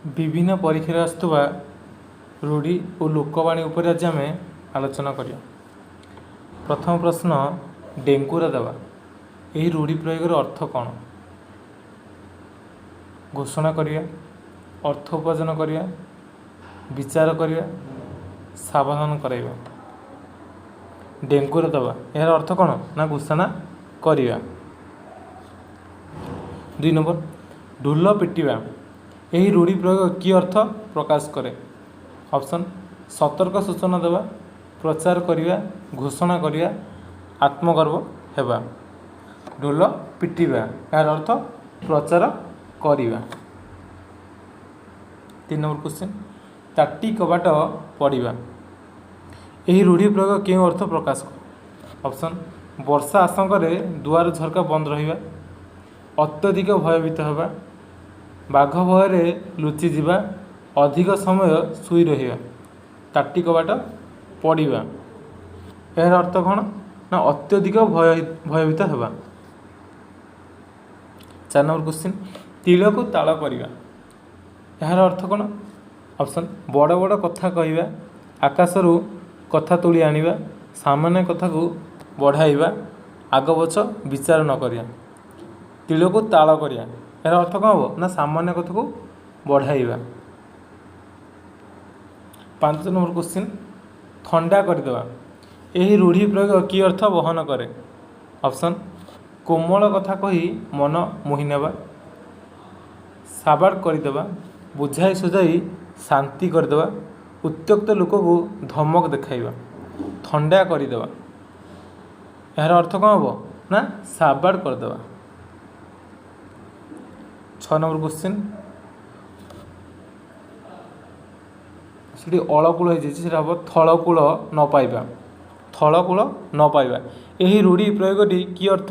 ବିଭିନ୍ନ ପରୀକ୍ଷାରେ ଆସୁଥିବା ରୂଢ଼ି ଓ ଲୋକବାଣୀ ଉପରେ ଆଜି ଆମେ ଆଲୋଚନା କରିବା। ପ୍ରଥମ ପ୍ରଶ୍ନ, ଡେଙ୍ଗୁରା ଦେବା ଏହି ରୂଢ଼ି ପ୍ରୟୋଗର ଅର୍ଥ କ'ଣ? ଘୋଷଣା କରିବା, ଅର୍ଥ ଉପାର୍ଜନ କରିବା, ବିଚାର କରିବା, ସାବଧାନ କରାଇବା। ଡେଙ୍ଗୁରା ଦେବା ଏହାର ଅର୍ଥ କ'ଣ ନା ଘୋଷଣା କରିବା। 2 ନମ୍ବର, ଢୋଲ ପିଟିବା ଏହି ରୂଢ଼ି ପ୍ରୟୋଗ କି ଅର୍ଥ ପ୍ରକାଶ କରେ? ଅପସନ୍, ସତର୍କ ସୂଚନା ଦେବା, ପ୍ରଚାର କରିବା, ଘୋଷଣା କରିବା, ଆତ୍ମଗର୍ବ ହେବା। ଢୋଲ ପିଟିବା ଏହାର ଅର୍ଥ ପ୍ରଚାର କରିବା। 3 ନମ୍ବର କ୍ୱେଶ୍ଚିନ୍, ତାଟି କବାଟ ପଡ଼ିବା ଏହି ରୂଢ଼ି ପ୍ରୟୋଗ କେଉଁ ଅର୍ଥ ପ୍ରକାଶ କରେ? ଅପସନ୍, ବର୍ଷା ଆଶଙ୍କାରେ ଦୁଆର ଝରକା ବନ୍ଦ ରହିବା, ଅତ୍ୟଧିକ ଭୟଭୀତ ହେବା, ବାଘ ଭୟରେ ଲୁଚିଯିବା, ଅଧିକ ସମୟ ଶୋଇ ରହିବା। ତାଟି କବାଟ ପଡ଼ିବା ଏହାର ଅର୍ଥ କ'ଣ ନା ଅତ୍ୟଧିକ ଭୟଭୀତ ହେବା। 4 ନମ୍ବର କ୍ୱେଶ୍ଚିନ୍, ତିଳକୁ ତାଳ କରିବା ଏହାର ଅର୍ଥ କ'ଣ? ଅପସନ୍, ବଡ଼ ବଡ଼ କଥା କହିବା, ଆକାଶରୁ କଥା ତୋଳି ଆଣିବା, ସାମାନ୍ୟ କଥାକୁ ବଢ଼ାଇବା, ଆଗ ପଛ ବିଚାର ନ କରିବା। ତିଳକୁ ତାଳ କରିବା ଏହାର ଅର୍ଥ କ'ଣ ହେବ ନା ସାମାନ୍ୟ କଥାକୁ ବଢ଼ାଇବା। 5 ନମ୍ବର କ୍ୱେଶ୍ଚିନ୍, ଥଣ୍ଡା କରିଦେବା ଏହି ରୂଢ଼ି ପ୍ରୟୋଗ କି ଅର୍ଥ ବହନ କରେ? ଅପସନ୍, କୋମଳ କଥା କହି ମନ ମୋହି ନେବା, ସାବାଡ଼ କରିଦେବା, ବୁଝାଇ ସୁଝାଇ ଶାନ୍ତି କରିଦେବା, ଉତ୍ତ୍ୟକ୍ତ ଲୋକକୁ ଧମକ ଦେଖାଇବା। ଥଣ୍ଡା କରିଦେବା ଏହାର ଅର୍ଥ କ'ଣ ହେବ ନା ସାବାଡ଼ କରିଦେବା। 6 ନମ୍ବର କ୍ୱେଶ୍ଚିନ୍, ସେଠି ଅଳକୂଳ ହେଇଯାଇଛି, ସେଟା ହେବ ଥଳକୂଳ ନ ପାଇବା। ଥଳକୂଳ ନ ପାଇବା ଏହି ରୂଢ଼ି ପ୍ରୟୋଗଟି କି ଅର୍ଥ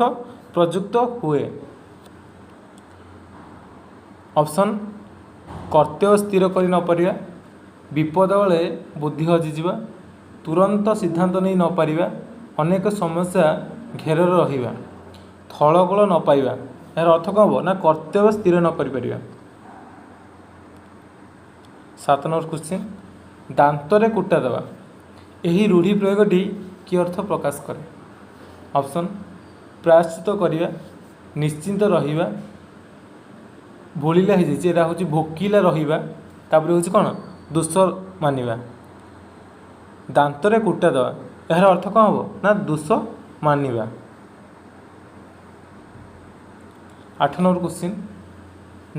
ପ୍ରଯୁକ୍ତ ହୁଏ? ଅପସନ୍, କର୍ତ୍ତବ୍ୟ ସ୍ଥିର କରି ନ ପାରିବା, ବିପଦ ବେଳେ ବୁଦ୍ଧି ହଜିଯିବା, ତୁରନ୍ତ ସିଦ୍ଧାନ୍ତ ନେଇ ନ ପାରିବା, ଅନେକ ସମସ୍ୟା ଘେରରେ ରହିବା। ଥଳକୂଳ ନ ପାଇବା ଏହାର ଅର୍ଥ କ'ଣ ହେବ ନା କର୍ତ୍ତବ୍ୟ ସ୍ଥିର ନ କରିପାରିବା। 7 ନମ୍ବର କ୍ୱେଶ୍ଚିନ୍, ଦାନ୍ତରେ କୁଟା ଦେବା ଏହି ରୂଢ଼ି ପ୍ରୟୋଗଟି କି ଅର୍ଥ ପ୍ରକାଶ କରେ? ଅପସନ୍, ପ୍ରାୟଶ୍ଚିତ କରିବା, ନିଶ୍ଚିନ୍ତ ରହିବା, ଭୋଳିଲା ହେଇଯାଇଛି ଏଇଟା ହେଉଛି ଭୋକିଲା ରହିବା, ତାପରେ ହେଉଛି କ'ଣ ଦୋଷ ମାନିବା। ଦାନ୍ତରେ କୁଟା ଦେବା ଏହାର ଅର୍ଥ କ'ଣ ହେବ ନା ଦୋଷ ମାନିବା। 8 ନମ୍ବର କ୍ୱେଶ୍ଚିନ୍,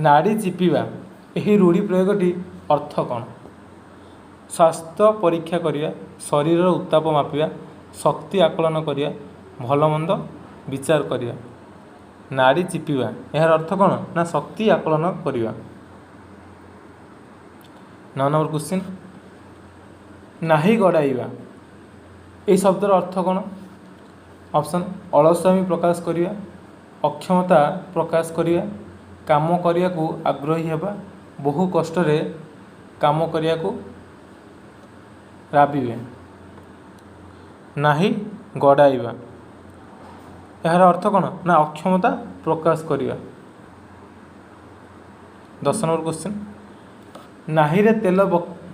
ନାଡ଼ି ଚିପିବା ଏହି ରୂଢ଼ି ପ୍ରୟୋଗଟି ଅର୍ଥ କ'ଣ? ସ୍ୱାସ୍ଥ୍ୟ ପରୀକ୍ଷା କରିବା, ଶରୀରର ଉତ୍ତାପ ମାପିବା, ଶକ୍ତି ଆକଳନ କରିବା, ଭଲମନ୍ଦ ବିଚାର କରିବା। ନାଡ଼ି ଚିପିବା ଏହାର ଅର୍ଥ କ'ଣ ନା ଶକ୍ତି ଆକଳନ କରିବା। 9 ନମ୍ବର କ୍ୱେଶ୍ଚିନ୍, ନାହିଁ ଗଡ଼ାଇବା ଏହି ଶବ୍ଦର ଅର୍ଥ କ'ଣ? ଅପସନ୍, ଅଳସୁଆମି ପ୍ରକାଶ କରିବା, ଅକ୍ଷମତା ପ୍ରକାଶ କରିବା, କାମ କରିବାକୁ ଆଗ୍ରହୀ ହେବା, ବହୁ କଷ୍ଟରେ କାମ କରିବାକୁ ରାବିବେ। ନାହିଁ ଗଡ଼ାଇବା ଏହାର ଅର୍ଥ କ'ଣ ନା ଅକ୍ଷମତା ପ୍ରକାଶ କରିବା। 10 ନମ୍ବର କ୍ୱେଶ୍ଚିନ୍, ନାହିରେ ତେଲ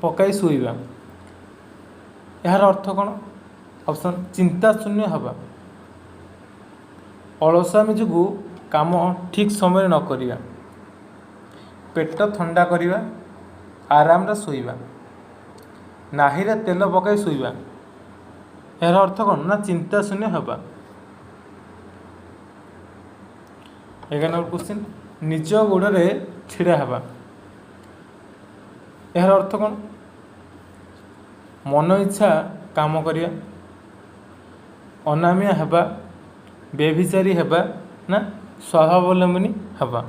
ପକାଇ ଶୋଇବା ଏହାର ଅର୍ଥ କ'ଣ? ଅପସନ୍, ଚିନ୍ତାଶୂନ୍ୟ ହେବା, ଅଳସୁଆମି ଯୋଗୁଁ କାମ ଠିକ୍ ସମୟରେ ନ କରିବା, ପେଟ ଥଣ୍ଡା କରିବା, ଆରାମରେ ଶୋଇବା। ନାହିରେ ତେଲ ପକାଇ ଶୋଇବା ଏହାର ଅର୍ଥ କ'ଣ ନା ଚିନ୍ତାଶୂନ୍ୟ ହେବା। 11 ନମ୍ବର କ୍ୱେଶ୍ଚିନ୍, ନିଜ ଗୋଡ଼ରେ ଛିଡ଼ା ହେବା ଏହାର ଅର୍ଥ କ'ଣ? ମନ ଇଚ୍ଛା କାମ କରିବା, ଅନାମିଆ ହେବା, ବ୍ୟଭିଚାରୀ ହେବା ନା ସ୍ୱଭାବାବଲମ୍ବିନୀ ହେବା।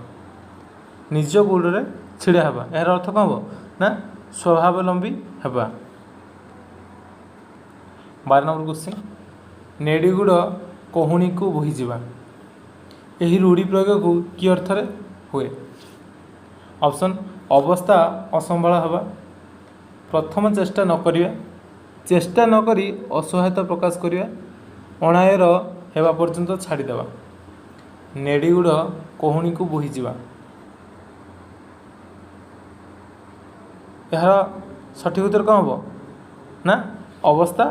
ନିଜ ଗୋଡ଼ରେ ଛିଡ଼ା ହେବା ଏହାର ଅର୍ଥ କ'ଣ ହେବ ନା ସ୍ୱଭାବାବଲମ୍ବୀ ହେବା। 12 ନମ୍ବର କ୍ୱେଶ୍ଚିନ୍, ନେଡ଼ିଗୁଡ଼ କହୁଣୀକୁ ବୋହିଯିବା ଏହି ରୂଢ଼ି ପ୍ରୟୋଗକୁ କି ଅର୍ଥରେ ହୁଏ? ଅପସନ୍, ଅବସ୍ଥା ଅସମ୍ଭାଳ ହେବା, ପ୍ରଥମ ଚେଷ୍ଟା ନ କରିବା, ଚେଷ୍ଟା ନ କରି ଅସହାୟତା ପ୍ରକାଶ କରିବା, ଅଣାୟର ହେବା ପର୍ଯ୍ୟନ୍ତ ଛାଡ଼ିଦେବା। ନେଡ଼ିଗୁଡ଼ କହୁଣୀକୁ ବୋହିଯିବା ଏହାର ସଠିକ୍ ଉତ୍ତର କ'ଣ ହେବ ନା ଅବସ୍ଥା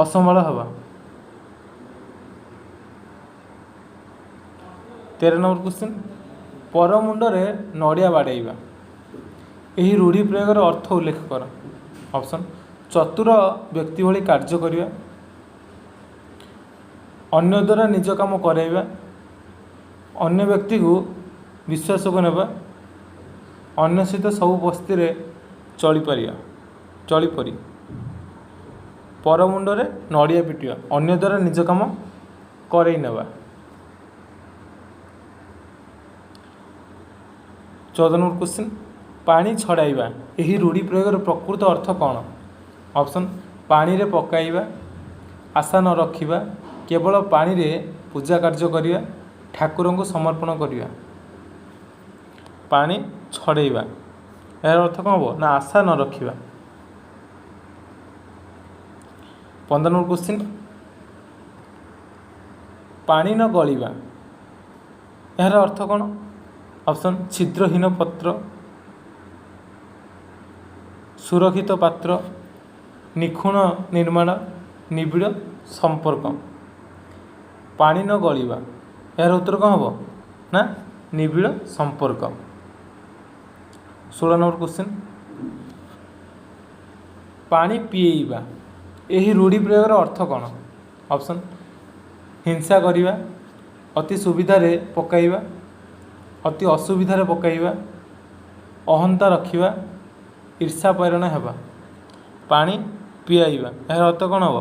ଅସମ୍ଭାଳ ହେବା। 13 ନମ୍ବର କ୍ୱେଶ୍ଚିନ୍, ପରମୁଣ୍ଡରେ ନଡ଼ିଆ ବାଡ଼େଇବା। ଏହି ରୂଢ଼ି ପ୍ରୟୋଗର ଅର୍ଥ ଉଲ୍ଲେଖ କର। ଅପସନ୍, ଚତୁର ବ୍ୟକ୍ତି ଭଳି କାର୍ଯ୍ୟ କରିବା, ଅନ୍ୟ ଦ୍ୱାରା ନିଜ କାମ କରାଇବା, ଅନ୍ୟ ବ୍ୟକ୍ତିକୁ ବିଶ୍ୱାସକୁ ନେବା, ଅନ୍ୟ ସହିତ ସବୁ ବସ୍ତିରେ ଚଳିପାରିବା ଚଳିପରି। ପରମୁଣ୍ଡରେ ନଡ଼ିଆ ପିଟିବା, ଅନ୍ୟ ଦ୍ୱାରା ନିଜ କାମ କରେଇ ନେବା। 14 ନମ୍ବର କ୍ୱେଶ୍ଚିନ୍, ପାଣି ଛଡ଼ାଇବା। ଏହି ରୂଢ଼ି ପ୍ରୟୋଗର ପ୍ରକୃତ ଅର୍ଥ କ'ଣ? ଅପସନ୍, ପାଣିରେ ପକାଇବା, ଆଶା ନ ରଖିବା, କେବଳ ପାଣିରେ ପୂଜା କାର୍ଯ୍ୟ କରିବା, ଠାକୁରଙ୍କୁ ସମର୍ପଣ କରିବା। ପାଣି ଛଡ଼େଇବା, ଏହାର ଅର୍ଥ କ'ଣ ହେବ ନା ଆଶା ନ ରଖିବା। 15 ନମ୍ବର କ୍ୱେଶ୍ଚିନ୍, ପାଣି ନ ଗଳିବା। ଏହାର ଅର୍ଥ କ'ଣ? ଅପସନ୍, ଛିଦ୍ରହୀନ ପତ୍ର, ସୁରକ୍ଷିତ ପାତ୍ର, ନିଖୁଣ ନିର୍ମାଣ, ନିବିଡ଼ ସମ୍ପର୍କ। ପାଣି ନ ଗଳିବା, ଏହାର ଉତ୍ତର କ'ଣ ହେବ ନା ନିବିଡ଼ ସମ୍ପର୍କ। 16 ନମ୍ବର କ୍ୱେଶ୍ଚିନ୍, ପାଣି ପିଏଇବା। ଏହି ରୂଢ଼ି ପ୍ରୟୋଗର ଅର୍ଥ କ'ଣ? ଅପସନ୍, ହିଂସା କରିବା, ଅତି ସୁବିଧାରେ ପକାଇବା, ଅତି ଅସୁବିଧାରେ ପକାଇବା, ଅହନ୍ତା ରଖିବା, ଈର୍ଷାପରାୟଣ ହେବା। ପାଣି ପିଆଇବା, ଏହାର ଅର୍ଥ କ'ଣ ହେବ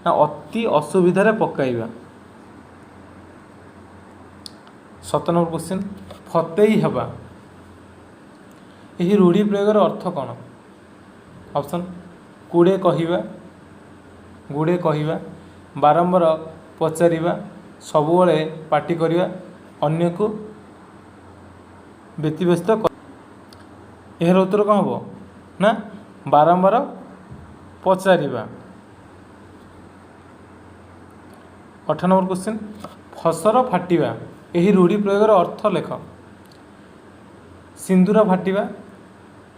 ନା ଅତି ଅସୁବିଧାରେ ପକାଇବା। 17 ନମ୍ବର କ୍ୱେଶ୍ଚିନ୍, ଫତେଇ ହେବା। ଏହି ରୂଢ଼ି ପ୍ରୟୋଗର ଅର୍ଥ କ'ଣ? ଅପସନ୍, କୁଡ଼େ କହିବା, ଗୁଡ଼େ କହିବା, ବାରମ୍ବାର ପଚାରିବା, ସବୁବେଳେ ପାଟି କରିବା, ଅନ୍ୟକୁ ବ୍ୟତିବ୍ୟସ୍ତ। ଏହାର ଉତ୍ତର କ'ଣ ହେବ ନା ବାରମ୍ବାର ପଚାରିବା। 18 ନମ୍ବର କ୍ୱେଶ୍ଚିନ୍, ଫସର ଫାଟିବା। ଏହି ରୂଢ଼ି ପ୍ରୟୋଗର ଅର୍ଥ ଲେଖ। ସିନ୍ଦୁର ଫାଟିବା,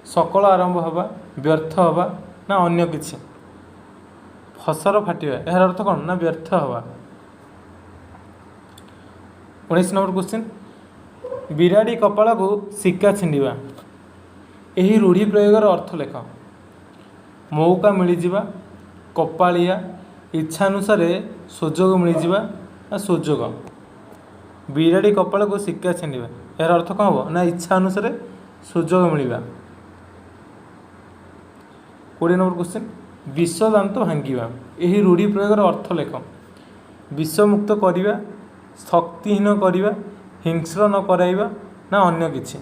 ସକଳ ଆରମ୍ଭ ହେବା, ବ୍ୟର୍ଥ ହେବା ନା ଅନ୍ୟ କିଛି। ଫସର ଫାଟିବା, ଏହାର ଅର୍ଥ କ'ଣ ନା ବ୍ୟର୍ଥ ହେବା। 19 ନମ୍ବର କ୍ୱେଶ୍ଚିନ୍, ବିରାଡ଼ି କପାଳକୁ ଶିକା ଛିଣ୍ଡିବା। ଏହି ରୂଢ଼ି ପ୍ରୟୋଗର ଅର୍ଥ ଲେଖ। ମଉକା ମିଳିଯିବା, କପାଳିଆ, ଇଚ୍ଛାନୁସାରେ ସୁଯୋଗ ମିଳିଯିବା ନା ସୁଯୋଗ। ବିରାଡ଼ି କପାଳକୁ ଶିକା ଛିଣ୍ଡିବା, ଏହାର ଅର୍ଥ କ'ଣ ହେବ ନା ଇଚ୍ଛା ଅନୁସାରେ ସୁଯୋଗ ମିଳିବା। 20 ନମ୍ବର କ୍ୱେଶ୍ଚିନ୍, ବିଷଦାନ୍ତ ଭାଙ୍ଗିବା। ଏହି ରୂଢ଼ି ପ୍ରୟୋଗର ଅର୍ଥ ଲେଖ। ବିଷମୁକ୍ତ କରିବା, ଶକ୍ତିହୀନ କରିବା, ହିଂସ୍ର ନ କରାଇବା ନା ଅନ୍ୟ କିଛି।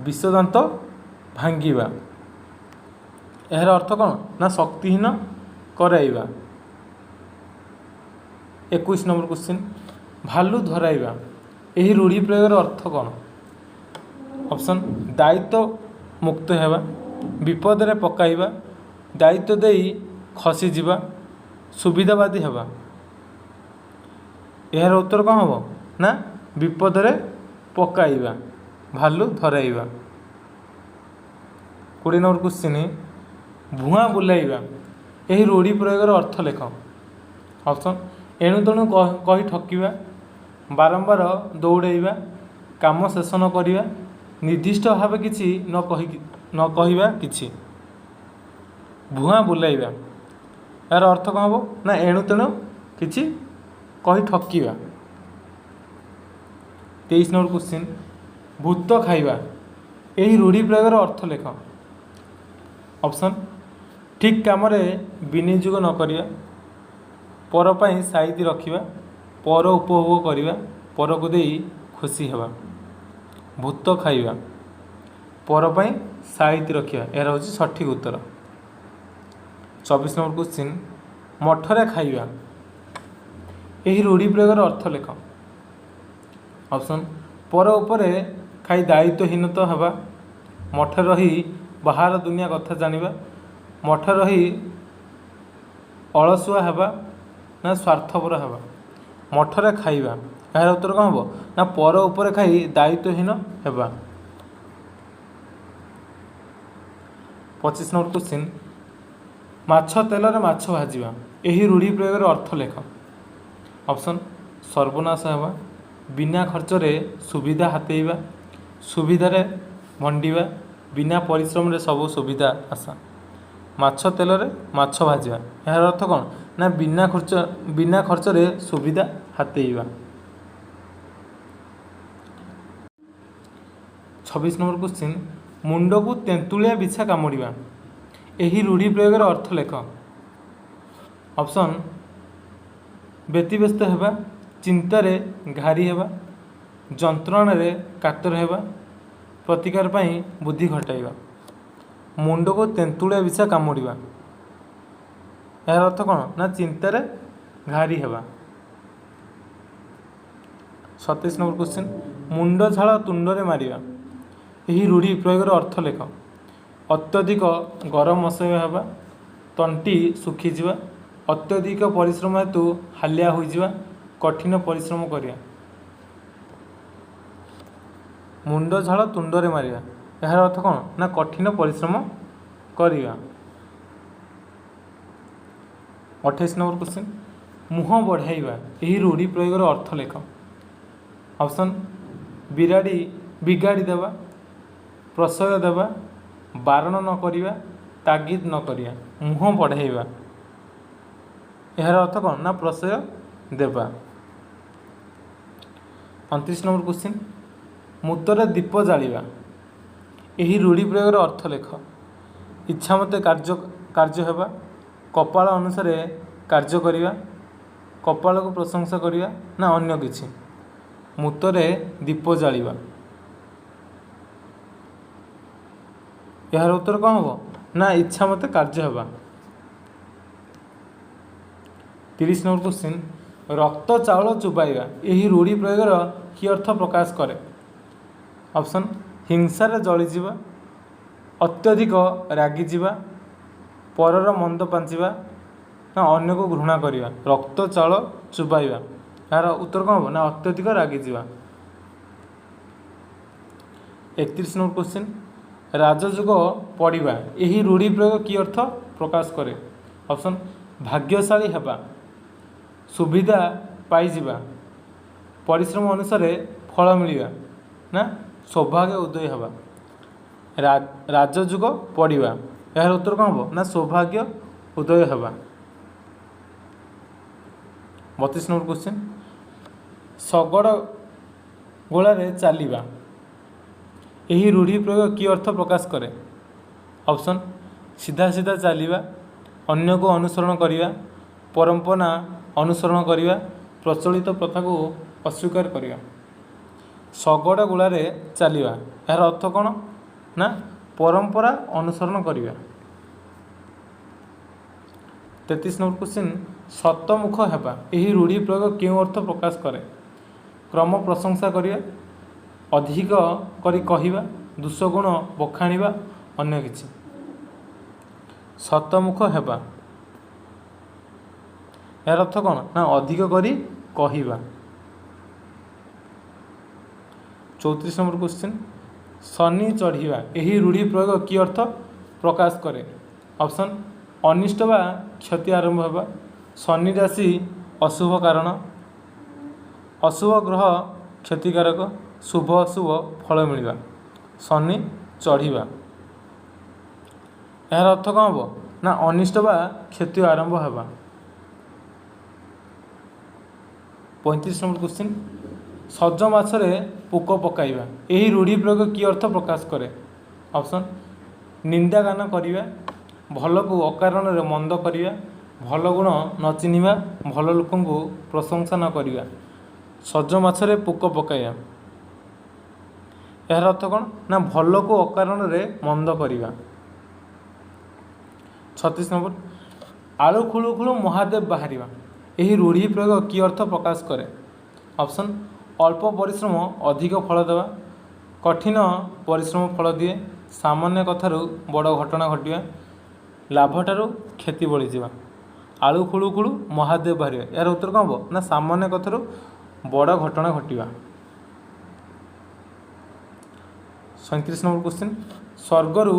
ବିଷଦାନ୍ତ ଭାଙ୍ଗିବା, ଏହାର ଅର୍ଥ କ'ଣ ନା ଶକ୍ତିହୀନ କରାଇବା। 21 ନମ୍ବର କ୍ୱେଶ୍ଚିନ୍, ଭାଲୁ ଧରାଇବା। ଏହି ରୂଢ଼ି ପ୍ରୟୋଗର ଅର୍ଥ କ'ଣ? ଅପସନ୍, ଦାୟିତ୍ୱ ମୁକ୍ତ ହେବା, ବିପଦରେ ପକାଇବା, ଦାୟିତ୍ୱ ଦେଇ ଖସିଯିବା, ସୁବିଧାବାଦୀ ହେବା। ଏହାର ଉତ୍ତର କ'ଣ ହେବ ନା ବିପଦରେ ପକାଇବା, ଭାଲୁ ଧରାଇବା। 20 ନମ୍ବର କ୍ୱେଶ୍ଚିନ୍, ଭୁଆଁ ବୁଲାଇବା। ଏହି ରୂଢ଼ି ପ୍ରୟୋଗର ଅର୍ଥ ଲେଖ। ଅପସନ୍, ଏଣୁ ତେଣୁ କହି ଠକିବା, ବାରମ୍ବାର ଦୌଡ଼େଇବା, କାମ ଶେଷ ନ କରିବା, ନିର୍ଦ୍ଦିଷ୍ଟ ଭାବେ କିଛି ନ କହିକି ନ କହିବା କିଛି। ଭୁଆଁ ବୁଲାଇବା, ଏହାର ଅର୍ଥ କ'ଣ ହେବ ନା ଏଣୁ ତେଣୁ କିଛି କହି ଠକିବା। 23 ନମ୍ବର କ୍ୱେଶ୍ଚିନ୍, ଭୂତ ଖାଇବା। ଏହି ରୂଢ଼ି ପ୍ରୟୋଗର ଅର୍ଥ ଲେଖ। ଅପସନ୍, ଠିକ୍ କାମରେ ବିନିଯୋଗ ନ କରିବା, ପର ପାଇଁ ସାଇତି ରଖିବା, ପର ଉପଭୋଗ କରିବା, ପରକୁ ଦେଇ ଖୁସି ହେବା। ଭୂତ ଖାଇବା, ପର ପାଇଁ ସାଇତି ରଖିବା, ଏହାର ହେଉଛି ସଠିକ୍ ଉତ୍ତର। 24 ନମ୍ବର କ୍ୱେଶ୍ଚିନ୍, ମଠରେ ଖାଇବା। ଏହି ରୂଢ଼ି ପ୍ରୟୋଗର ଅର୍ଥ ଲେଖ। ଅପସନ୍, ପର ଉପରେ ଖାଇ ଦାୟିତ୍ୱହୀନତା ହେବା, ମଠରେ ରହି ବାହାର ଦୁନିଆ କଥା ଜାଣିବା, ମଠରେ ରହି ଅଳସୁଆ ହେବା ନା ସ୍ୱାର୍ଥପର ହେବା। ମଠରେ ଖାଇବା, ଏହାର ଉତ୍ତର କ'ଣ ହେବ ନା ପର ଉପରେ ଖାଇ ଦାୟିତ୍ୱହୀନ ହେବା। 25 ନମ୍ବର କ୍ୱେଶ୍ଚିନ୍, ମାଛ ତେଲରେ ମାଛ ଭାଜିବା, ଏହି ରୂଢ଼ି ପ୍ରୟୋଗର ଅର୍ଥ ଲେଖ। ଅପସନ୍, ସର୍ବନାଶ ହେବା, ବିନା ଖର୍ଚ୍ଚରେ ସୁବିଧା ହାତେଇବା, ସୁବିଧାରେ ଭଣ୍ଡିବା, ବିନା ପରିଶ୍ରମରେ ସବୁ ସୁବିଧା ଆଶା। ମାଛ ତେଲରେ ମାଛ ଭାଜିବା, ଏହାର ଅର୍ଥ କ'ଣ ନା ବିନା ଖର୍ଚ୍ଚରେ ସୁବିଧା ହାତେଇବା। 26 ନମ୍ବର କ୍ୱେଶ୍ଚିନ୍, ମୁଣ୍ଡକୁ ତେନ୍ତୁଳିଆ ବିଛା କାମୁଡ଼ିବା, ଏହି ରୂଢ଼ି ପ୍ରୟୋଗର ଅର୍ଥ ଲେଖ। ଅପସନ୍, ବ୍ୟତିବ୍ୟସ୍ତ ହେବା, ଚିନ୍ତାରେ ଘାରି ହେବା, ଯନ୍ତ୍ରଣାରେ କାତର ହେବା, ପ୍ରତିକାର ପାଇଁ ବୁଦ୍ଧି ଖଟାଇବା। ମୁଣ୍ଡକୁ ତେନ୍ତୁଳିଆ ବିଛା କାମୁଡ଼ିବା, ଏହାର ଅର୍ଥ କ'ଣ ନା ଚିନ୍ତାରେ ଘାରି ହେବା। 27 ନମ୍ବର କ୍ୱେଶ୍ଚିନ୍, ମୁଣ୍ଡ ଝାଳ ତୁଣ୍ଡରେ ମାରିବା, ଏହି ରୂଢ଼ି ପ୍ରୟୋଗର ଅର୍ଥ ଲେଖ। ଅତ୍ୟଧିକ ଗରମ ଅସହ୍ୟ ହେବା, ତଣ୍ଟି ଶୁଖିଯିବା, ଅତ୍ୟଧିକ ପରିଶ୍ରମ ହେତୁ ହାଲିଆ ହୋଇଯିବା, କଠିନ ପରିଶ୍ରମ କରିବା। ମୁଣ୍ଡ ଝାଳ ତୁଣ୍ଡରେ ମାରିବା, ଏହାର ଅର୍ଥ କ'ଣ ନା କଠିନ ପରିଶ୍ରମ କରିବା। 28 ନମ୍ବର କ୍ୱେଶ୍ଚିନ୍, ମୁହଁ ବଢ଼ାଇବା, ଏହି ରୂଢ଼ି ପ୍ରୟୋଗର ଅର୍ଥ ଲେଖ। ଅପସନ୍, ବିରାଡ଼ି ବିଗାଡ଼ି ଦେବା, ପ୍ରଶ୍ରୟ ଦେବା, ବାରଣ ନ କରିବା, ତାଗିଦ ନ କରିବା। ମୁହଁ ବଢ଼ାଇବା, ଏହାର ଅର୍ଥ କ'ଣ ନା ପ୍ରଶ୍ରୟ ଦେବା। 29 ନମ୍ବର କ୍ୱେଶ୍ଚିନ୍, ମୁତରେ ଦୀପ ଜାଳିବା, ଏହି ରୂଢ଼ି ପ୍ରୟୋଗର ଅର୍ଥ ଲେଖ। ଇଚ୍ଛା ମତେ କାର୍ଯ୍ୟ ହେବା, କପାଳ ଅନୁସାରେ କାର୍ଯ୍ୟ କରିବା, କପାଳକୁ ପ୍ରଶଂସା କରିବା ନା ଅନ୍ୟ କିଛି। ମୁତରେ ଦୀପ ଜାଳିବା, ଏହାର ଉତ୍ତର କ'ଣ ହେବ ନା ଇଚ୍ଛା ମତେ କାର୍ଯ୍ୟ ହେବା। 30 ନମ୍ବର କ୍ୱେଶ୍ଚିନ୍, ରକ୍ତ ଚାଉଳ ଚୋବାଇବା, ଏହି ରୂଢ଼ି ପ୍ରୟୋଗର କି ଅର୍ଥ ପ୍ରକାଶ କରେ? ଅପସନ୍, ହିଂସାରେ ଜଳିଯିବା, ଅତ୍ୟଧିକ ରାଗିଯିବା, ପରର ମନ୍ଦ ପାଞ୍ଚିବା ନା ଅନ୍ୟକୁ ଘୃଣା କରିବା। ରକ୍ତ ଚାଉଳ ଚୋବାଇବା, ଏହାର ଉତ୍ତର କ'ଣ ହେବ ନା ଅତ୍ୟଧିକ ରାଗିଯିବା। 31 ନମ୍ବର କ୍ୱେଶ୍ଚିନ୍, ରାଜଯୋଗ ପଡ଼ିବା, ଏହି ରୂଢ଼ି ପ୍ରୟୋଗ କି ଅର୍ଥ ପ୍ରକାଶ କରେ? ଅପସନ୍, ଭାଗ୍ୟଶାଳୀ ହେବା, ସୁବିଧା ପାଇଯିବା, ପରିଶ୍ରମ ଅନୁସାରେ ଫଳ ମିଳିବା ନା ସୌଭାଗ୍ୟ ଉଦୟ ହେବା। ରାଜଯୋଗ ପଡ଼ିବା, ଏହାର ଉତ୍ତର କ'ଣ ହେବ ନା ସୌଭାଗ୍ୟ ଉଦୟ ହେବା। 32 ନମ୍ବର କ୍ୱେଶ୍ଚିନ୍, ଶଗଡ଼ ଗୋଳାରେ ଚାଲିବା, ଏହି ରୂଢ଼ି ପ୍ରୟୋଗ କି ଅର୍ଥ ପ୍ରକାଶ କରେ? ଅପସନ୍, ସିଧା ସିଧା ଚାଲିବା, ଅନ୍ୟକୁ ଅନୁସରଣ କରିବା, ପରମ୍ପରା ଅନୁସରଣ କରିବା, ପ୍ରଚଳିତ ପ୍ରଥାକୁ ଅସ୍ୱୀକାର କରିବା। ଶଗଡ଼ ଗୋଳାରେ ଚାଲିବା, ଏହାର ଅର୍ଥ କ'ଣ ନା ପରମ୍ପରା ଅନୁସରଣ କରିବା। 33 ନମ୍ବର କ୍ୱେଶ୍ଚିନ୍, ଶତମୁଖ ହେବା, ଏହି ରୂଢ଼ି ପ୍ରୟୋଗ କେଉଁ ଅର୍ଥ ପ୍ରକାଶ କରେ? କ୍ରମ ପ୍ରଶଂସା କରିବା, ଅଧିକ କରି କହିବା, ଦୋଷଗୁଣ ବଖାଣିବା, ଅନ୍ୟ କିଛି। ଶତମୁଖ ହେବା, ଏହାର ଅର୍ଥ କ'ଣ ନା ଅଧିକ କରି କହିବା। 34 ନମ୍ବର କ୍ୱେଶ୍ଚିନ୍, ଶନି ଚଢ଼ିବା, ଏହି ରୂଢ଼ି ପ୍ରୟୋଗ କି ଅର୍ଥ ପ୍ରକାଶ କରେ? ଅପସନ୍, ଅନିଷ୍ଟ ବା କ୍ଷତି ଆରମ୍ଭ ହେବା, ଶନି ରାଶି ଅଶୁଭ କାରଣ, ଅଶୁଭ ଗ୍ରହ କ୍ଷତିକାରକ, ଶୁଭ ଅଶୁଭ ଫଳ ମିଳିବା। ଶନି ଚଢ଼ିବା, ଏହାର ଅର୍ଥ କ'ଣ ହେବ ନା ଅନିଷ୍ଟ ବା କ୍ଷତି ଆରମ୍ଭ ହେବା। 35 ନମ୍ବର କ୍ୱେଶ୍ଚିନ୍, ସଜ ମାଛରେ ପୋକ ପକାଇବା, ଏହି ରୂଢ଼ି ପ୍ରୟୋଗ କି ଅର୍ଥ ପ୍ରକାଶ କରେ? ଅପସନ୍, ନିନ୍ଦା ଗାନ କରିବା, ଭଲକୁ ଅକାରଣରେ ମନ୍ଦ କରିବା, ଭଲ ଗୁଣ ନ ଚିହ୍ନିବା, ଭଲ ଲୋକଙ୍କୁ ପ୍ରଶଂସା ନ କରିବା। ସଜ ମାଛରେ ପୋକ ପକାଇବା, ଏହାର ଅର୍ଥ କ'ଣ ନା ଭଲକୁ ଅକାରଣରେ ମନ୍ଦ କରିବା। 36 ନମ୍ବର, ଆଳୁ ଖୋଳୁ ଖୋଳୁ ମହାଦେବ ବାହାରିବା, ଏହି ରୂଢ଼ି ପ୍ରୟୋଗ କି ଅର୍ଥ ପ୍ରକାଶ କରେ? ଅପସନ୍, ଅଳ୍ପ ପରିଶ୍ରମ ଅଧିକ ଫଳ ଦେବା, କଠିନ ପରିଶ୍ରମ ଫଳ ଦିଏ, ସାମାନ୍ୟ କଥାରୁ ବଡ଼ ଘଟଣା ଘଟିବା, ଲାଭଠାରୁ କ୍ଷତି ବଳିଯିବା। ଆଳୁ ଖୋଳୁ ଖୋଳୁ ମହାଦେବ ବାହାରିବା, ଏହାର ଉତ୍ତର କ'ଣ ହେବ ନା ସାମାନ୍ୟ କଥାରୁ ବଡ଼ ଘଟଣା ଘଟିବା। 37 ନମ୍ବର କ୍ୱେଶ୍ଚିନ୍, ସ୍ୱର୍ଗରୁ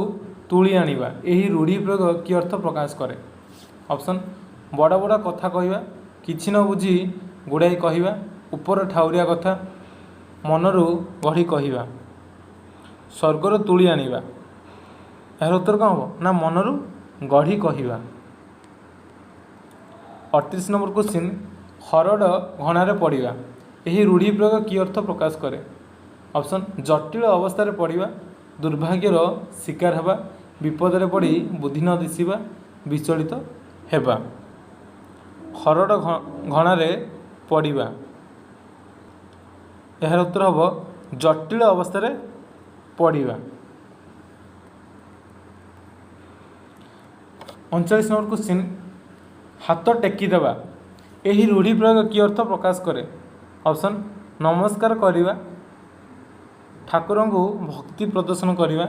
ତୁଳି ଆଣିବା, ଏହି ରୂଢ଼ି ପ୍ରୟୋଗ କି ଅର୍ଥ ପ୍ରକାଶ କରେ? ଅପସନ୍, ବଡ଼ ବଡ଼ କଥା କହିବା, କିଛି ନ ବୁଝି ଗୁଡ଼ାଇ କହିବା, ଉପର ଠାଉରିଆ କଥା, ମନରୁ ଗଢ଼ି କହିବା। ସ୍ୱର୍ଗରୁ ତୁଳି ଆଣିବା, ଏହାର ଉତ୍ତର କ'ଣ ହେବ ନା ମନରୁ ଗଢ଼ି କହିବା। 38 ନମ୍ବର କ୍ୱେଶ୍ଚିନ୍, ହରଡ଼ ଘଣାରେ ପଡ଼ିବା, ଏହି ରୂଢ଼ି ପ୍ରୟୋଗ କି ଅର୍ଥ ପ୍ରକାଶ କରେ? ଅପସନ୍, ଜଟିଳ ଅବସ୍ଥାରେ ପଡ଼ିବା, ଦୁର୍ଭାଗ୍ୟର ଶିକାର ହେବା, ବିପଦରେ ପଡ଼ି ବୁଦ୍ଧି ନ ଦିଶିବା, ବିଚଳିତ ହେବା। ହରଡ଼ ଘଣାରେ ପଡ଼ିବା, ଏହାର ଉତ୍ତର ହେବ ଜଟିଳ ଅବସ୍ଥାରେ ପଡ଼ିବା। 39 ନମ୍ବର କ୍ୱେଶ୍ଚିନ୍, ହାତ ଟେକିଦେବା, ଏହି ରୂଢ଼ି ପ୍ରୟୋଗ କି ଅର୍ଥ ପ୍ରକାଶ କରେ? ଅପସନ୍, ନମସ୍କାର କରିବା, ଠାକୁରଙ୍କୁ ଭକ୍ତି ପ୍ରଦର୍ଶନ କରିବା,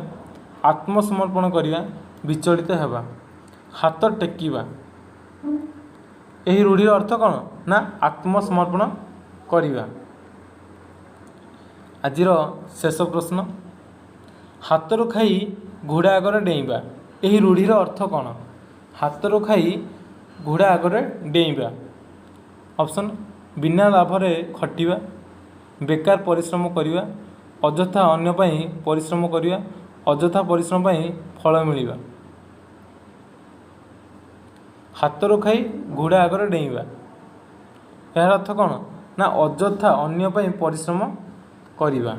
ଆତ୍ମସମର୍ପଣ କରିବା, ବିଚଳିତ ହେବା। ହାତ ଟେକିବା, ଏହି ରୂଢ଼ିର ଅର୍ଥ କ'ଣ ନା ଆତ୍ମସମର୍ପଣ କରିବା। ଆଜିର ଶେଷ ପ୍ରଶ୍ନ, ହାତରୁ ଖାଇ ଘୋଡ଼ା ଆଗରେ ଡେଇଁବା, ଏହି ରୂଢ଼ିର ଅର୍ଥ କ'ଣ? ହାତରୁ ଖାଇ ଘୋଡ଼ା ଆଗରେ ଡେଇଁବା। ଅପସନ୍, ବିନା ଲାଭରେ ଖଟିବା, ବେକାର ପରିଶ୍ରମ କରିବା, ଅଯଥା ଅନ୍ୟ ପାଇଁ ପରିଶ୍ରମ କରିବା, ଅଯଥା ପରିଶ୍ରମ ପାଇଁ ଫଳ ମିଳିବା। ହାତରୁ ଖାଇ ଘୋଡ଼ା ଆଗରେ ଡେଇଁବା, ଏହାର ଅର୍ଥ କ'ଣ ନା ଅଯଥା ଅନ୍ୟ ପାଇଁ ପରିଶ୍ରମ କରିବା।